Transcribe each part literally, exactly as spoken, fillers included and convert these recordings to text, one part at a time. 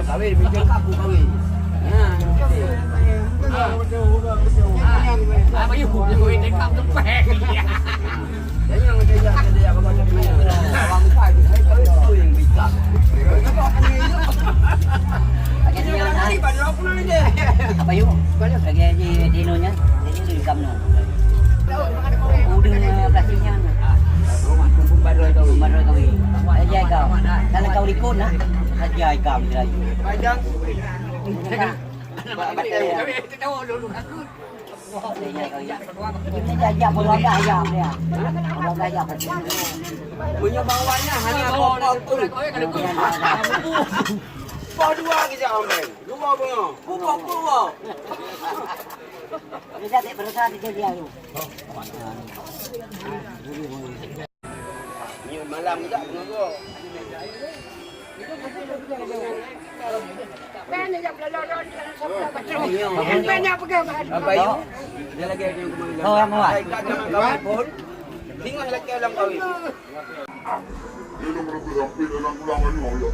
Kawin, minta kaku kawin. Ha, betul. Ha. Ha, bayu, bayu, minta kaku tu peh. Jadi, orang kata, ya, kata, ya, kata, ya, orang bukan, saya kawin tu yang minta. Apa yuk? Lagi di, di inonya, di sini di Kamno. Udah plastiknya. Baru kawin. Aja kau. Kalau kau likun nah, aja kau lagi. Ini jajak berwadah ya dia. Berwadah ya. Punya bawahnya hanya pokok tu. Pokok dua kita ambil. Dua bunga. Pokok dua. Ini jadi berusaha di dia tu. Ni malam juga pengawa. Apa yuk? Dia lagi ada yang kemarin. Oh, yang awak. Tinggal lagi dalam kawin. Dia dah merebut hampir dalam tulang banyu, ya.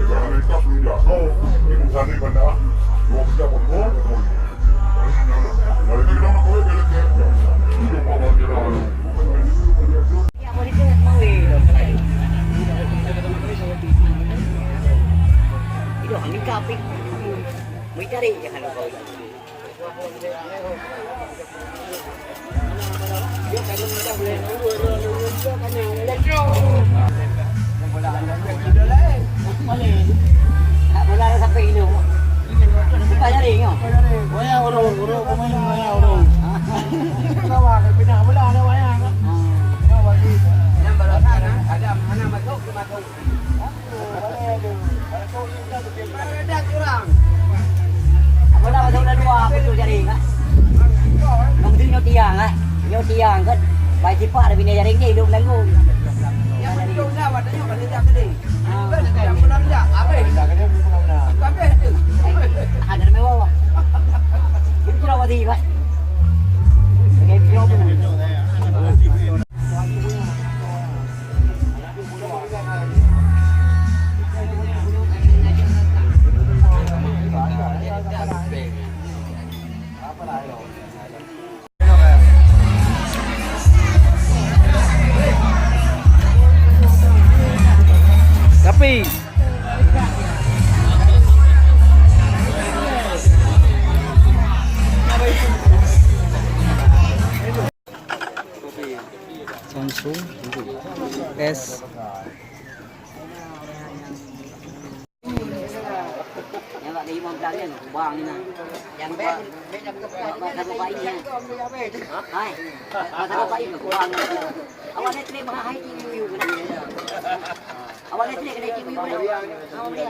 Jangan lekas semenjak. Oh, ibu sana pada dua puluh tahun. Kalau dia dah nak kawin, dia lagi. Dia buat bagi dia. Itu hanya kapit. Mencari je kalau kau. Nak bola dah sampai gila. Buka jaring, oh. Wayang urung, urung pemain wayang urung. Kawan, pindah bola ada wayang. Yang baru sana, ada mana masuk, dia masuk. Apa dah masuk dah dua, betul jaring, kan? Nyoe tiang, kan? Nyoe tiang, kan? Baik sifat dah bina jaring ni, hidup nanggung. Yang penting dah, waktunya pada jam tadi. Kan ada yang pulang dah, habis. Habis tu. Ada mewah. Betul lah, Wadi, kan? Sebagai beliau pun. Tapi Samsung S. Yang bak imam belakang, bang ni nah. Yang bak, bak, bak, bak, bak, bak, hai. Bak, bak, bak, bak, bang ni nah. Awak ni terima hai, cium, cium, cium. Awak ni terima, cium, cium, cium. Awak ni.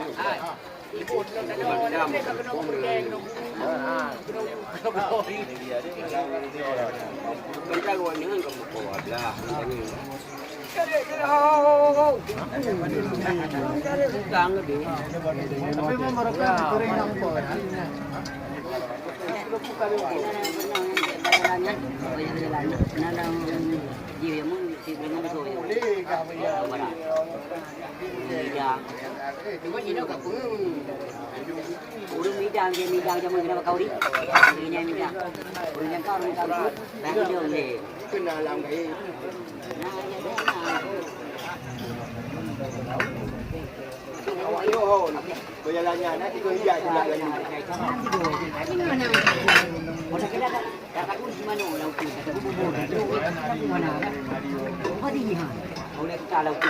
Ureueng midang, dia midang jameun keunan bak kawri. Ureueng nyan midang. Ureueng nyan ka ureueng kampung. Dah midang deh. Kenal lam gaib. Nah, ya, ya, nah. Awak nyoe hon. Berjalan nyan, nanti kau lihat je lah. Orang kira tak, tak takut di mana orang tu, tak takut bubur. Mana? Apa dia? Orang kita laut tu.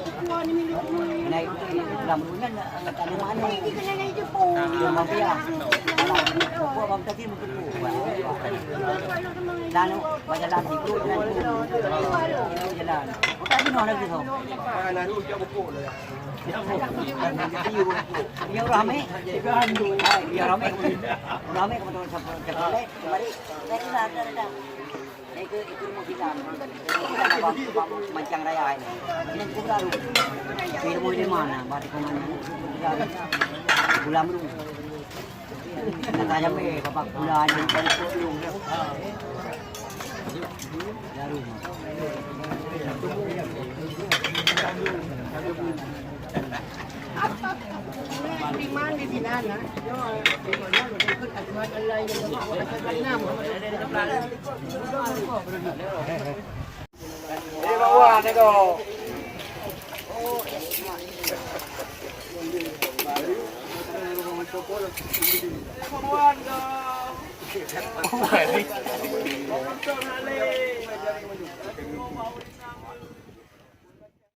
Kena itu, dalam rumah nak, nak tanya mana? Dia mafia. Kalau buku, abang tadi buku. Dan bajalan tiku, jalan tiku. Jalan. Bukan jenuh lagi tu. Yang ramai, yang ramai, ramai kebetulan siapa, siapa lain, kembali. Dari mana, dari mana? Saya ke, ke rumah kita. Kita bawa, bawa mancang raya ini. Ini aku baru. Di rumah di mana? Batu komandan. Pulang dulu. Kata jamé, bapak pulang. Baru.